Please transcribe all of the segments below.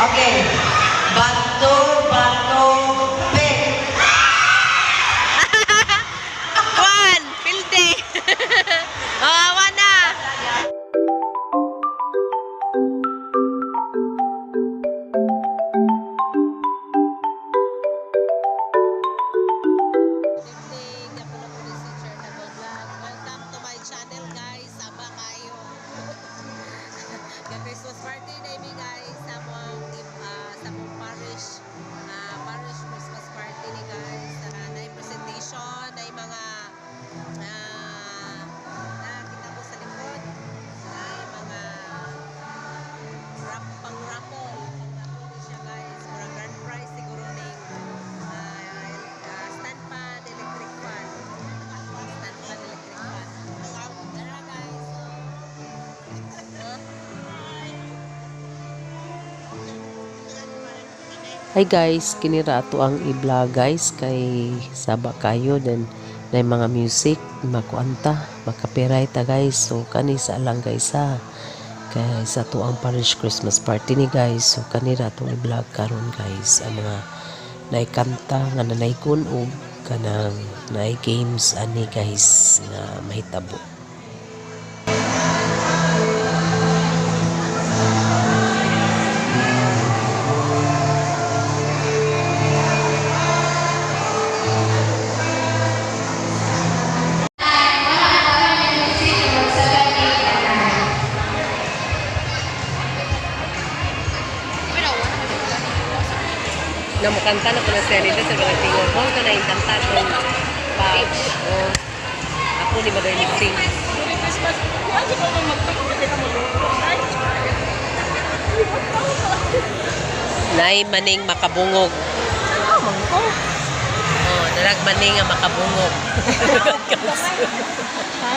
Okay. Bato, bato, pick. One! Pilde! Oh, awa na! Good evening, ako na po si Charitable Vlog. Welcome to my channel, guys. Sama kayo. Ga Christmas party na mi, guys, sa among parish Christmas party ni, guys. Na presentation, na mga nakita ko sa likod, na mga rap, pang raffle, pang raffle ni siya, guys. Murag grand prize siguro ning stand fan, electric fan. Stand fan, electric fan. Tara, guys. So, huh? Hi guys, kini ra ato ang i-vlog, guys, kay saba kayo, then na mga music makuanta, maka-copyright ta, guys. So kani sa lang, guys, ha, kay sa ato ang parish Christmas party ni, guys. So kani ra atong i-vlog karon, guys, ang mga naay kanta nga nanaygon og kanang naay games ani, guys, nga mahitabo. Na mukanta na ko na siya nito sa mga tingog ko ka na yung kanta kung pa oh, ako ni Madoy lip sync. Merry Christmas. Kuha sa mga magpapakita ka mo. Ay, Nay maning makabungog. man ko. Oh, darag maning nga makabungog. Ha?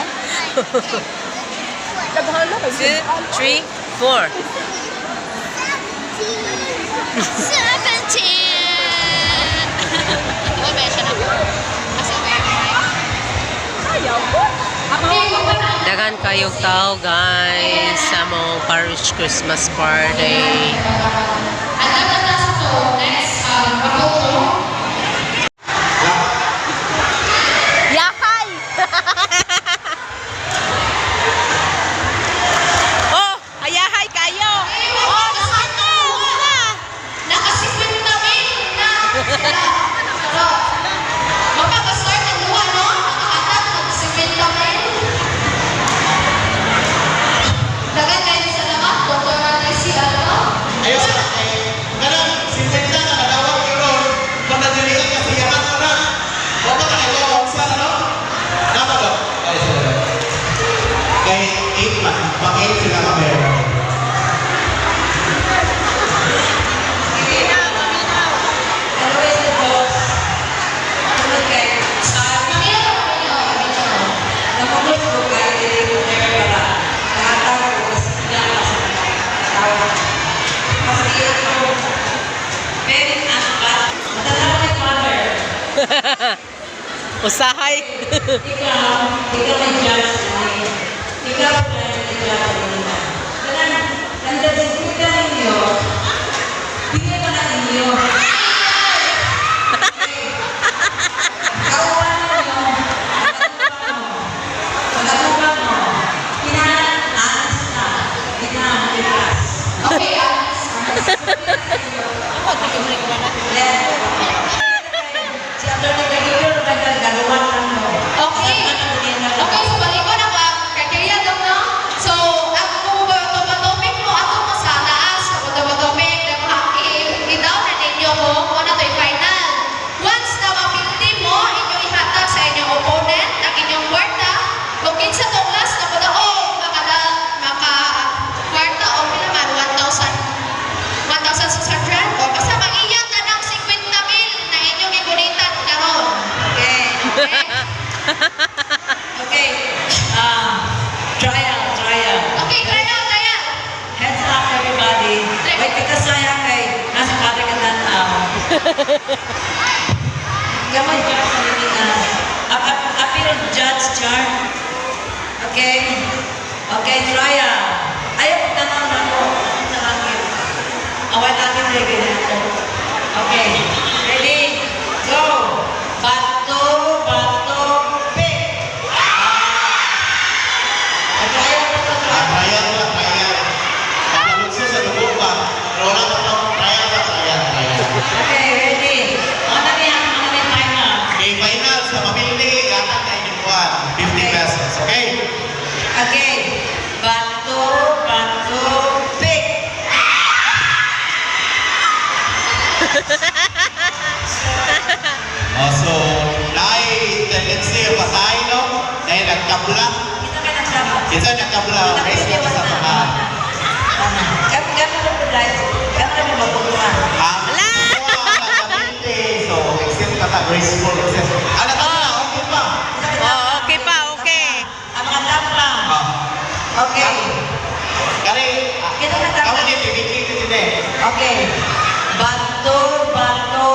Daghan na kay Two, three, four. 17! Ako, mention ako. Kasi may mic. Ayaw ko. Ako. Daghan kayong tao, guys, sa among parish Christmas party. Alam na nasa to, next, ako to. Yahay! Oh, ayahay kayo! Oh, nakakaw na! Naka-50 mil na sila. Charot. Mapag-start ang luha, no? Nakakatag, nag-50 mil. Dagan kayo sa salamat, Dr. Tracy Alba. Ayun, eh, kanang 50 na kadawag karon, kung nadilihan kasi yaman mo na. Wa ba ka kayo sa ano? Nama ba? Ay, sila. Kay 8 man, pang 8 sila ka meron. Always the boss. Tungod kay Paminaw ka, paminaw, paminaw. namugos ko kay dili ko para kahatag ko mas ina sa tao. Kasi ako very uncut. Matanaw ni Father. Usahay! Ikaw may judge ni. Ikaw may judge ni. Kanang ang dadagputan ninyo, bigyan pa na ninyo. Kauban ninyo, pag-atuban mo, kinahanglan honest na, kinahanglan likas. Okay, honest. Si Atty. Kagigil, nagagawan lang mo. Okay. Okay, so balik ko na ba? Criteria dong, no? So, ang kung topic mo, ato mo sa taas, kung topic, i-down na ninyo ko, kung na to'y final. Once na mapildi mo, inyo ihatag sa inyong opponent, ang inyong kwarta, kung kinsa tong last na mudaog, makada, maka kwarta o pila man, 1,000, 1,600, o basta maiya tanang 50 mil na inyong gibunitan karon. Okay. Okay? Okay. Trial, trial. Okay, trial, trial. Heads up, everybody. Wait, kasaya kay nasa father ka tanaw. Gamay judge sa ninyo na. Appeal judge char. Okay? Okay, trial. Ayaw ko tanaw na ko. Sa langit. Away natin ready na ito. Okay. Ready? Go! Bato, bato, pick! Ah. Trial ko to, Ah, trial. trial ba, trial. Pagkalugso sa dugo ba? Pero wala pa to. Trial ba, trial, trial. Okay, ready? Ano na yan? Ano na yung final? Okay, final sa pamilya, yata na inyong kuwan. 50 pesos, okay? Okay. Bato, bato, pick! Oh, so, naay tendency yung patay, no? Naay nagkabla. Kita ka nagsama. Kinsa nagkabla, raise mo sa mga. Kamu kamu na po guys. Kamu na po mapukuha. Ah, so, accept ka ta, graceful accept. Ah, natama na, okay pa. Oh, okay pa, okay. Ang mga tama. Ah, Okay. kani, Kita na tama. kamo ni, pibigay ko din eh. Okay. Bato, bato,